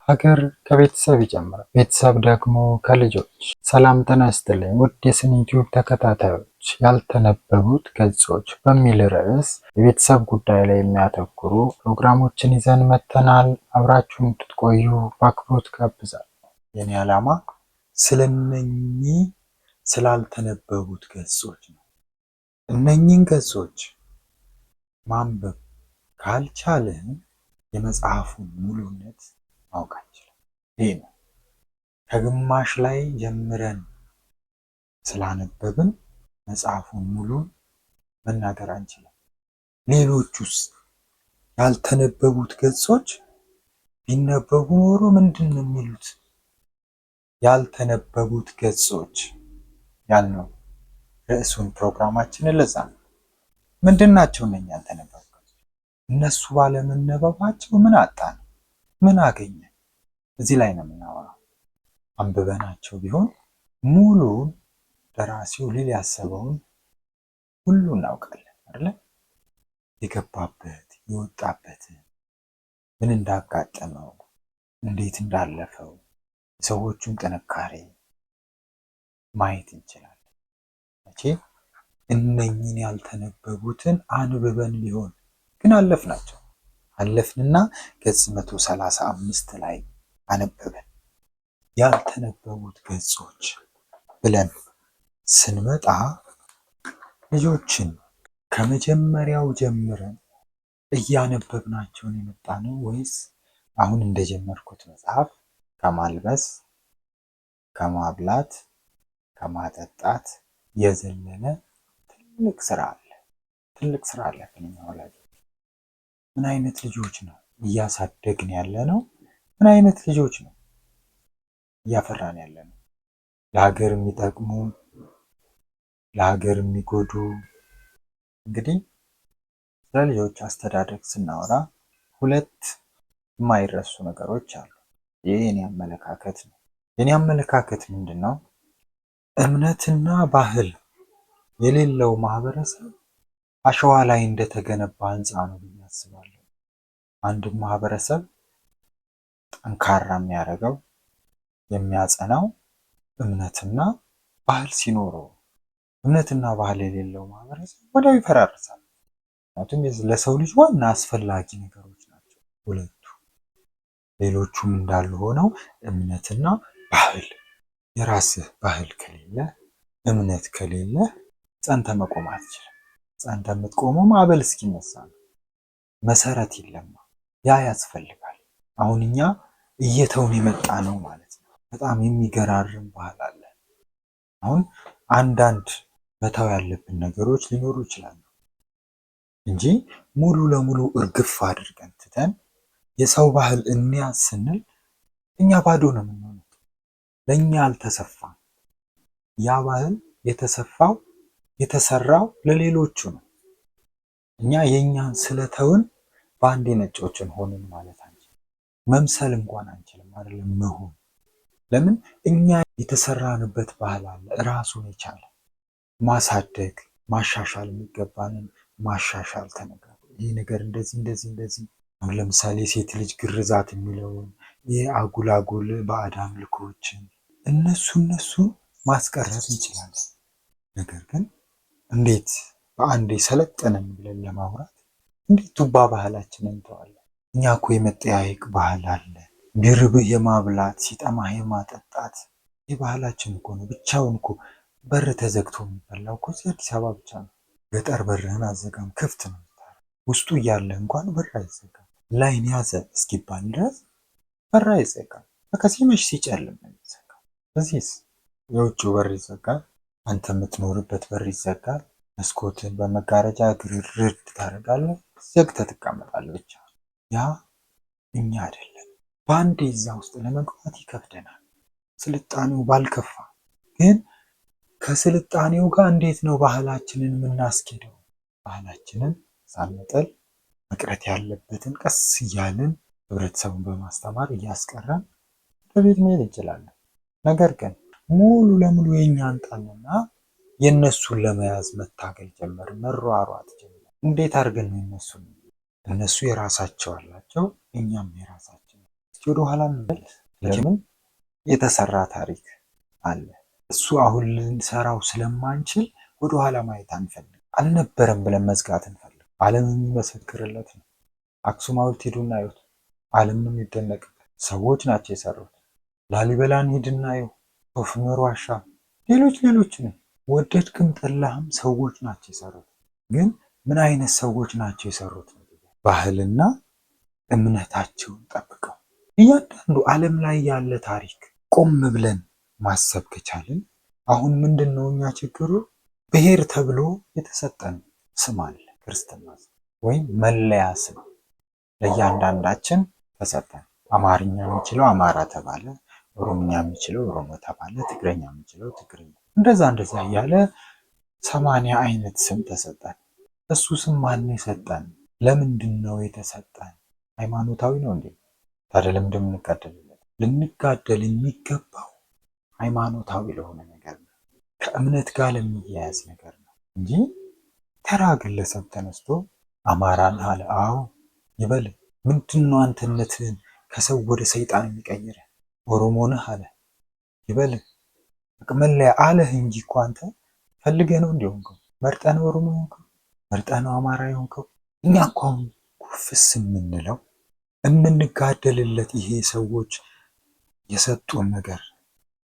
ሀገር ከቤተሰብ ይጀምራል፣ ቤተሰብ ደግሞ ከልጆች። ሰላም ጤና ይስጥልኝ ውድ የስኒ ቲዩብ ተከታታዮች፣ ያልተነበቡት ገጾች በሚል ርዕስ የቤተሰብ ጉዳይ ላይ የሚያተኩሩ ፕሮግራሞችን ይዘን መጥተናል። አብራችሁን እንድትቆዩ በአክብሮት ጋብዛል። የኔ ዓላማ ስለነኚህ ስላልተነበቡት ገጾች ነው። እነኚህን ገጾች ማንበብ ካልቻልን የመጽሐፉን ሙሉነት ማወቅ አንችልም። ይሄ ነው። ከግማሽ ላይ ጀምረን ስላነበብን መጽሐፉን ሙሉን መናገር አንችልም። ሌሎቹስ ያልተነበቡት ገጾች ቢነበቡ ኖሮ ምንድን ነው የሚሉት? ያልተነበቡት ገጾች ያልነው ርዕሱን ፕሮግራማችንን ለዛ ነው። ምንድን ናቸው እነኛ ያልተነበቡ ገጾች? እነሱ ባለመነበባቸው ምን አጣን? ምን አገኘን? እዚህ ላይ ነው የምናወራው። አንብበናቸው ቢሆን ሙሉን ደራሲው ሊል ያሰበውን ሁሉ እናውቃለን አይደለ? የገባበት የወጣበትን፣ ምን እንዳጋጠመው፣ እንዴት እንዳለፈው፣ የሰዎቹን ጥንካሬ ማየት እንችላለን። መቼ እነኝን ያልተነበቡትን አንብበን ቢሆን ግን አለፍናቸው። አለፍንና ገጽ 135 ላይ አነበብን። ያልተነበቡት ገጾች ብለን ስንመጣ ልጆችን ከመጀመሪያው ጀምረን እያነበብናቸውን የመጣ ነው ወይስ አሁን እንደጀመርኩት መጽሐፍ ከማልበስ፣ ከማብላት፣ ከማጠጣት የዘለለ ትልቅ ስራ አለ። ትልቅ ስራ አለብን እኛ ወላጆች። ምን አይነት ልጆች ነው እያሳደግን ያለ ነው? ምን አይነት ልጆች ነው እያፈራን ያለ ነው? ለሀገር የሚጠቅሙ፣ ለሀገር የሚጎዱ። እንግዲህ ስለ ልጆች አስተዳደግ ስናወራ ሁለት የማይረሱ ነገሮች አሉ። ይህ የኔ አመለካከት ነው። የኔ አመለካከት ምንድን ነው? እምነትና ባህል የሌለው ማህበረሰብ አሸዋ ላይ እንደተገነባ ህንፃ ነው ብዬ አስባለሁ። አንድን ማህበረሰብ ጠንካራ የሚያደርገው፣ የሚያጸናው እምነትና ባህል ሲኖረው። እምነትና ባህል የሌለው ማህበረሰብ ወዲያው ይፈራርሳል። ምክንያቱም ለሰው ልጅ ዋና አስፈላጊ ነገሮች ናቸው ሁለቱ። ሌሎቹም እንዳሉ ሆነው እምነትና ባህል፣ የራስህ ባህል ከሌለ፣ እምነት ከሌለ ጸንተ መቆም አትችልም። ጸንተ የምትቆመው ማዕበል እስኪነሳ ነው። መሰረት የለማ። ያ ያስፈልጋል። አሁን እኛ እየተውን የመጣ ነው ማለት ነው። በጣም የሚገራርም ባህል አለ። አሁን አንዳንድ መተው ያለብን ነገሮች ሊኖሩ ይችላሉ እንጂ ሙሉ ለሙሉ እርግፍ አድርገን ትተን የሰው ባህል እንያዝ ስንል እኛ ባዶ ነው የምንሆነው። ለእኛ አልተሰፋም። ያ ባህል የተሰፋው የተሰራው ለሌሎቹ ነው። እኛ የእኛን ስለተውን በአንዴ ነጮችን ሆንን ማለት አንችልም። መምሰል እንኳን አንችልም፣ አይደለም መሆን። ለምን? እኛ የተሰራንበት ባህል አለ ራሱን የቻለ። ማሳደግ ማሻሻል የሚገባንን ማሻሻል ተነጋግሮ ይህ ነገር እንደዚህ እንደዚህ እንደዚህ፣ አሁን ለምሳሌ ሴት ልጅ ግርዛት የሚለውን፣ የአጉላጉል ባዕድ አምልኮችን እነሱን ማስቀረት እንችላለን። ነገር ግን እንዴት በአንዴ ሰለጠንን ብለን ለማውራት እንዴት ቱባ ባህላችንን እንተዋለን? እኛ እኮ የመጠያየቅ ባህል አለ። ቢርብህ የማብላት፣ ሲጠማህ የማጠጣት የባህላችን እኮ ነው። ብቻውን እኮ በር ተዘግቶ የሚበላው እኮ እዚህ አዲስ አበባ ብቻ ነው። ገጠር በርህን አዘጋም፣ ክፍት ነው። ውስጡ እያለ እንኳን በር አይዘጋም። ላይን ያዘ እስኪባል ድረስ በር አይዘጋም። በቃ ሲመሽ ሲጨልም ነው የሚዘጋው። እዚህስ የውጭው በር ይዘጋል። አንተ የምትኖርበት በር ይዘጋል። መስኮትን በመጋረጃ ግርርድ ታደርጋለህ። ዘግተህ ትቀመጣለህ ብቻ። ያ እኛ አይደለም። በአንዴ እዛ ውስጥ ለመግባት ይከብደናል። ስልጣኔው ባልከፋ ግን ከስልጣኔው ጋር እንዴት ነው ባህላችንን የምናስኬደው? ባህላችንን ሳንጥል መቅረት ያለበትን ቀስ እያልን ህብረተሰቡን በማስተማር እያስቀረን ወደ ቤት መሄድ እንችላለን። ነገር ግን ሙሉ ለሙሉ የእኛን ጣልና የእነሱን ለመያዝ መታገል ጀመር፣ መሯሯጥ ጀመር። እንዴት አድርገን ነው የእነሱን? እነሱ የራሳቸው አላቸው፣ እኛም የራሳችን። እስቲ እስቲ ወደኋላ እንመለስ። ለምን የተሰራ ታሪክ አለ። እሱ አሁን ልንሰራው ስለማንችል ወደኋላ ማየት አንፈልግ። አልነበረም ብለን መዝጋት እንፈልግ። ዓለም የሚመሰክርለት ነው። አክሱም ሐውልት ሂዱና እዩት። ዓለም ነው የሚደነቅበት። ሰዎች ናቸው የሰሩት። ላሊበላን ሂድና እየው፣ ሶፍ ዑመር ዋሻ፣ ሌሎች ሌሎችንም ወደድክም ጠላህም ሰዎች ናቸው የሰሩት። ግን ምን አይነት ሰዎች ናቸው የሰሩት? ባህልና እምነታቸውን ጠብቀው። እያንዳንዱ ዓለም ላይ ያለ ታሪክ ቆም ብለን ማሰብ ከቻልን አሁን ምንድን ነው እኛ ችግሩ ብሔር ተብሎ የተሰጠን ስም አለ፣ ክርስትና ወይም መለያ ስም ለእያንዳንዳችን ተሰጠን። አማርኛ የሚችለው አማራ ተባለ፣ ኦሮምኛ የሚችለው ኦሮሞ ተባለ፣ ትግረኛ የሚችለው ትግርኛ፣ እንደዛ እንደዛ እያለ 80 አይነት ስም ተሰጠን። እሱ ስም ማን የሰጠን? ለምንድን ነው የተሰጠን? ሃይማኖታዊ ነው እንዴ? ታዲያ ለምንድን ነው የምንጋደልለት? ልንጋደል የሚገባው ሃይማኖታዊ ለሆነ ነገር ነው፣ ከእምነት ጋር ለሚያያዝ ነገር ነው እንጂ ተራ ግለሰብ ተነስቶ አማራን አለ አዎ ይበል። ምንድን ነው አንተነትህን ከሰው ወደ ሰይጣን የሚቀይር? ኦሮሞ ነህ አለ ይበል። መለያ አለህ እንጂ እኮ አንተ ፈልገህ ነው እንዲ ሆንከው፣ መርጠህ ነው ኦሮሞ የሆንከው፣ መርጠህ ነው አማራ የሆንከው። እኛ እኮ አሁን ኩፍስ የምንለው የምንጋደልለት ይሄ ሰዎች የሰጡን ነገር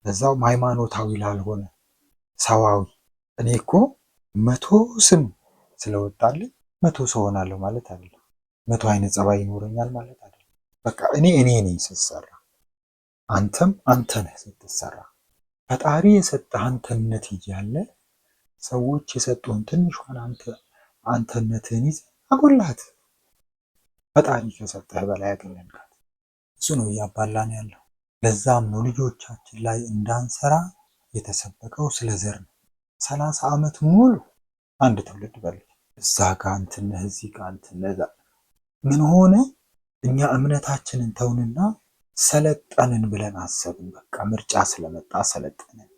ለዛውም ሃይማኖታዊ ላልሆነ ሰዋዊ። እኔ እኮ 100 ስም ስለወጣልኝ 100 ሰው ሆናለሁ ማለት አይደለም። 100 አይነት ጸባይ ይኖረኛል ማለት አይደለም። በቃ እኔ እኔ ነኝ ስትሰራ፣ አንተም አንተ ነህ ስትሰራ። ፈጣሪ የሰጠህ አንተነት እያለ ሰዎች የሰጡህን ትንሿን አንተነትህን ይዘህ አጎላት። ፈጣሪ ከሰጠህ በላይ አገለልካት። እሱ ነው እያባላን ያለው። ለዛም ነው ልጆቻችን ላይ እንዳንሰራ የተሰበከው ስለ ዘር ነው። 30 ዓመት ሙሉ አንድ ትውልድ በሉት እዛ ጋ እንትን ነህ፣ እዚህ ጋ እንትን ነህ። ምን ሆነ? እኛ እምነታችንን ተውንና ሰለጠንን ብለን አሰብን። በቃ ምርጫ ስለመጣ ሰለጠንን፣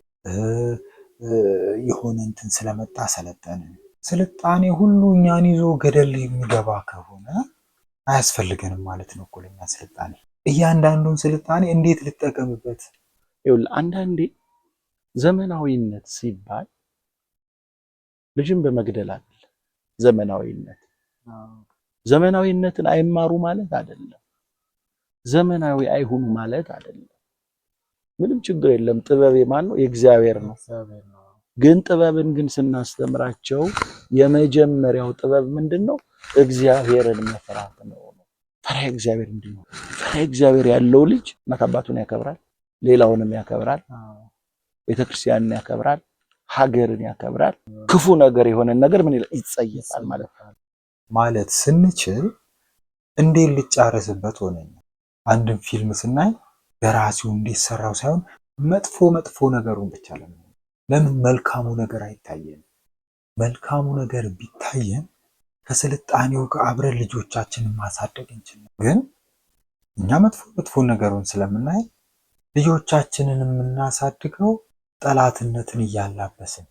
የሆነ እንትን ስለመጣ ሰለጠንን። ስልጣኔ ሁሉ እኛን ይዞ ገደል የሚገባ ከሆነ አያስፈልገንም ማለት ነው እኮ ለኛ ስልጣኔ። እያንዳንዱን ስልጣኔ እንዴት ልጠቀምበት? ይኸውልህ አንዳንዴ ዘመናዊነት ሲባል ልጅን በመግደል አይደለም። ዘመናዊነት ዘመናዊነትን አይማሩ ማለት አይደለም። ዘመናዊ አይሁኑ ማለት አይደለም። ምንም ችግር የለም። ጥበብ የማን ነው? የእግዚአብሔር ነው። ግን ጥበብን ግን ስናስተምራቸው የመጀመሪያው ጥበብ ምንድን ነው? እግዚአብሔርን መፍራት ነው። ፈሪሃ እግዚአብሔር እንዲኖር ፈሪሃ እግዚአብሔር ያለው ልጅ እናት አባቱን ያከብራል፣ ሌላውንም ያከብራል፣ ቤተክርስቲያንን ያከብራል፣ ሀገርን ያከብራል። ክፉ ነገር የሆነን ነገር ምን ይላል? ይጸየፋል ማለት ነው። ማለት ስንችል እንዴት ልጫረስበት ሆነኝ። አንድን ፊልም ስናይ ደራሲው እንዴት ሰራው ሳይሆን መጥፎ መጥፎ ነገሩን ብቻ ለምን ለምን መልካሙ ነገር አይታየንም? መልካሙ ነገር ቢታየን ከስልጣኔው ጋር አብረን ልጆቻችንን ማሳደግ እንችላለን። ግን እኛ መጥፎ መጥፎ ነገሩን ስለምናይ ልጆቻችንን የምናሳድገው ጠላትነትን እያላበስን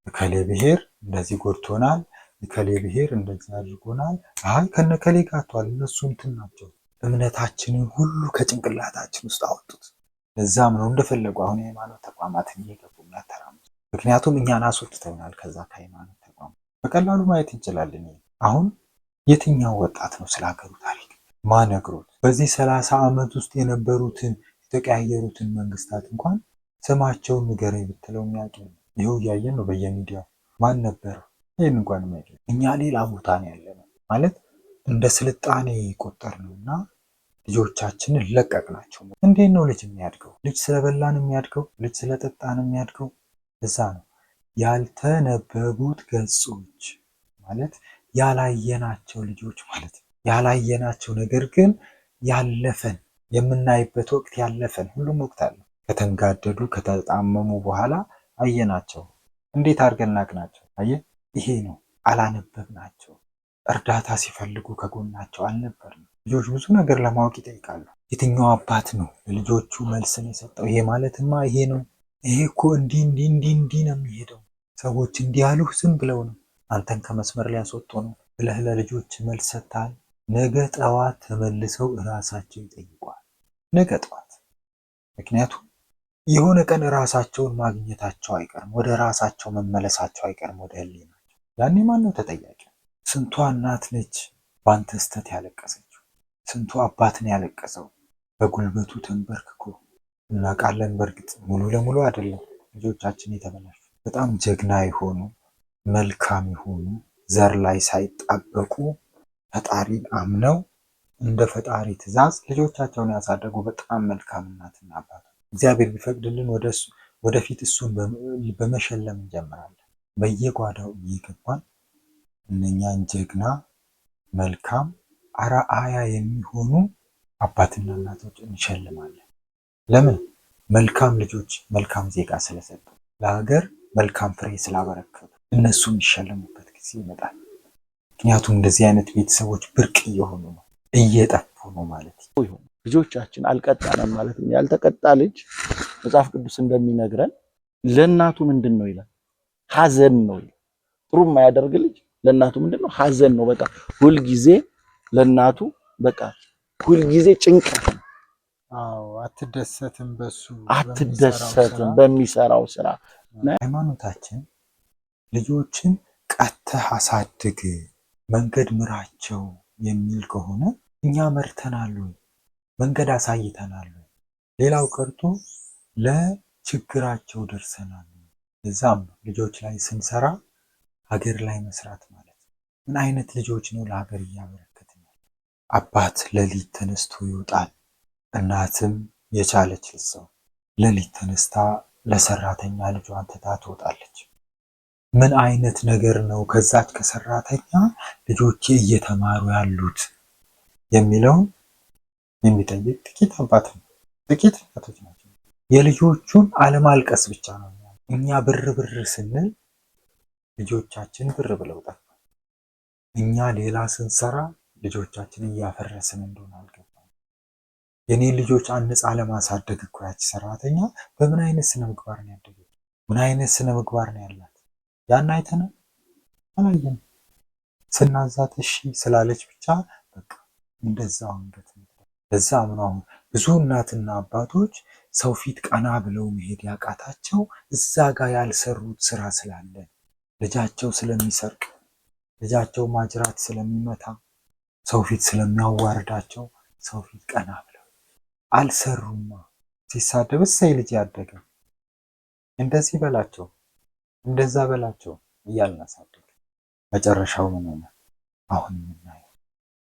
እከሌ ብሔር እንደዚህ ጎድቶናል፣ እከሌ ብሔር እንደዚህ አድርጎናል፣ አይ ከነከሌ ጋቷል፣ እነሱ እንትን ናቸው። እምነታችንን ሁሉ ከጭንቅላታችን ውስጥ አወጡት። ለዛም ነው እንደፈለጉ አሁን የሃይማኖት ተቋማትን እየገቡ የሚያተራምሱ። ምክንያቱም እኛን አስወጥተውናል ከዛ ከሃይማኖት ተቋም። በቀላሉ ማየት እንችላለን። አሁን የትኛው ወጣት ነው ስለ ሀገሩ ታሪክ ማነግሮት? በዚህ 30 ዓመት ውስጥ የነበሩትን የተቀያየሩትን መንግስታት እንኳን ስማቸውን ንገረኝ ብትለው የሚያውቅ ይኸው እያየን ነው በየሚዲያው ማን ነበር ይህን እንኳን የሚያውቅ እኛ ሌላ ቦታ ነው ያለነው ማለት እንደ ስልጣኔ ቆጠር ነው እና ልጆቻችንን ለቀቅናቸው። እንዴት ነው ልጅ የሚያድገው? ልጅ ስለበላን የሚያድገው? ልጅ ስለጠጣን የሚያድገው? እዛ ነው ያልተነበቡት ገጾች ማለት ያላየናቸው ልጆች ማለት ነው። ያላየናቸው ነገር ግን ያለፈን የምናይበት ወቅት ያለፈን ሁሉም ወቅት አለ። ከተንጋደዱ ከተጣመሙ በኋላ አየናቸው። እንዴት አድርገን ናቅናቸው? አየህ፣ ይሄ ነው አላነበብናቸው። እርዳታ ሲፈልጉ ከጎናቸው አልነበርንም። ልጆች ብዙ ነገር ለማወቅ ይጠይቃሉ። የትኛው አባት ነው ለልጆቹ መልስን የሰጠው? ይሄ ማለትማ ይሄ ነው፣ ይሄ እኮ እንዲህ እንዲህ እንዲህ እንዲህ ነው የሚሄደው። ሰዎች እንዲህ ያሉህ ዝም ብለው ነው፣ አንተን ከመስመር ሊያስወጡ ነው ብለህ ለልጆች መልስ ሰጥተሃል። ነገ ጠዋት ተመልሰው እራሳቸው ይጠይቋል። ነገ ጠዋት። ምክንያቱም የሆነ ቀን ራሳቸውን ማግኘታቸው አይቀርም፣ ወደ ራሳቸው መመለሳቸው አይቀርም፣ ወደ ህሊናቸው። ያኔ ማን ነው ተጠያቂ? ስንቷ እናት ነች በአንተ ስህተት ያለቀሰችው? ስንቱ አባትን ያለቀሰው በጉልበቱ ተንበርክኮ። እናውቃለን። በእርግጥ ሙሉ ለሙሉ አይደለም ልጆቻችን የተበላሹ። በጣም ጀግና የሆኑ መልካም የሆኑ ዘር ላይ ሳይጣበቁ ፈጣሪን አምነው እንደ ፈጣሪ ትእዛዝ ልጆቻቸውን ያሳደጉ በጣም መልካም እናትና አባት። እግዚአብሔር ቢፈቅድልን ወደፊት እሱን በመሸለም እንጀምራለን። በየጓዳው እየገባን እነኛን ጀግና መልካም አርአያ የሚሆኑ አባትና እናቶች እንሸልማለን። ለምን? መልካም ልጆች መልካም ዜጋ ስለሰጡ፣ ለሀገር መልካም ፍሬ ስላበረከቱ እነሱ የሚሸለሙበት ጊዜ ይመጣል። ምክንያቱም እንደዚህ አይነት ቤተሰቦች ብርቅ እየሆኑ ነው፣ እየጠፉ ነው ማለት ነው። ልጆቻችን አልቀጣንም ማለት ነው። ያልተቀጣ ልጅ መጽሐፍ ቅዱስ እንደሚነግረን ለእናቱ ምንድን ነው ይላል? ሐዘን ነው ይላል። ጥሩ የማያደርግ ልጅ ለእናቱ ምንድን ነው? ሐዘን ነው። በቃ ሁልጊዜ ለእናቱ በቃ ሁልጊዜ ጭንቀት ነው። አዎ፣ አትደሰትም፣ በሱ አትደሰትም በሚሰራው ስራ። ሃይማኖታችን ልጆችን ቀጥተህ አሳድግ፣ መንገድ ምራቸው የሚል ከሆነ እኛ መርተናል ወይ? መንገድ አሳይተናል ወይ? ሌላው ቀርቶ ለችግራቸው ደርሰናል ወይ? እዛም ልጆች ላይ ስንሰራ ሀገር ላይ መስራት ማለት ነው። ምን አይነት ልጆች ነው ለሀገር እያበረከትን ያለ? አባት ሌሊት ተነስቶ ይወጣል። እናትም የቻለች ሰው ሌሊት ተነስታ ለሰራተኛ ልጇን ትታ ትወጣለች። ምን አይነት ነገር ነው ከዛች ከሰራተኛ ልጆቼ እየተማሩ ያሉት የሚለውን የሚጠይቅ ጥቂት አባት ነው፣ ጥቂት እናቶች ናቸው። የልጆቹን አለማልቀስ ብቻ ነው። እኛ ብር ብር ስንል ልጆቻችን ብር ብለው ጠፋ። እኛ ሌላ ስንሰራ ልጆቻችን እያፈረስን እንደሆነ አልገባም። የኔ ልጆች አንጻ ለማሳደግ እኮ ያች ሰራተኛ በምን አይነት ስነ ምግባር ነው ያደገች? ምን አይነት ስነ ምግባር ነው ያላት? ያን አይተናል? አላየንም። ስናዛት እሺ ስላለች ብቻ በቃ እንደዛው አንገት። ለዛም ነው አሁን ብዙ እናትና አባቶች ሰው ፊት ቀና ብለው መሄድ ያቃታቸው፣ እዛ ጋር ያልሰሩት ስራ ስላለ፣ ልጃቸው ስለሚሰርቅ፣ ልጃቸው ማጅራት ስለሚመታ፣ ሰው ፊት ስለሚያዋርዳቸው ሰው ፊት ቀና ብለው አልሰሩማ። ሲሳደብ እሰይ ልጅ ያደገ፣ እንደዚህ በላቸው እንደዛ በላቸው እያልን አሳደግ። መጨረሻው ምን ሆነ? አሁን የምናየው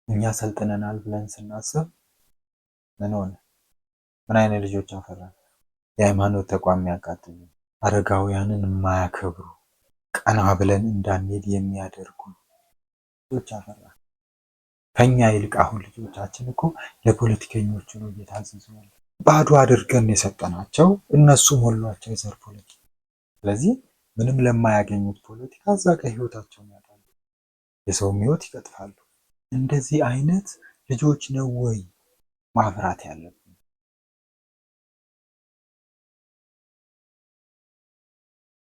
እኛ ሰልጥነናል ብለን ስናስብ ምን ሆነ? ምን አይነት ልጆች አፈራን? የሃይማኖት ተቋም የሚያቃጥሉ፣ አረጋውያንን የማያከብሩ፣ ቀና ብለን እንዳንሄድ የሚያደርጉ ልጆች አፈራን። ከኛ ይልቅ አሁን ልጆቻችን እኮ ለፖለቲከኞቹ ነው እየታዘዙ ያለ። ባዶ አድርገን የሰጠናቸው እነሱ ሞሏቸው የዘር ፖለቲካ። ስለዚህ ምንም ለማያገኙት ፖለቲካ እዛ ጋር ህይወታቸውን ያጣሉ፣ የሰውም ህይወት ይቀጥፋሉ። እንደዚህ አይነት ልጆች ነው ወይ ማፍራት ያለብን?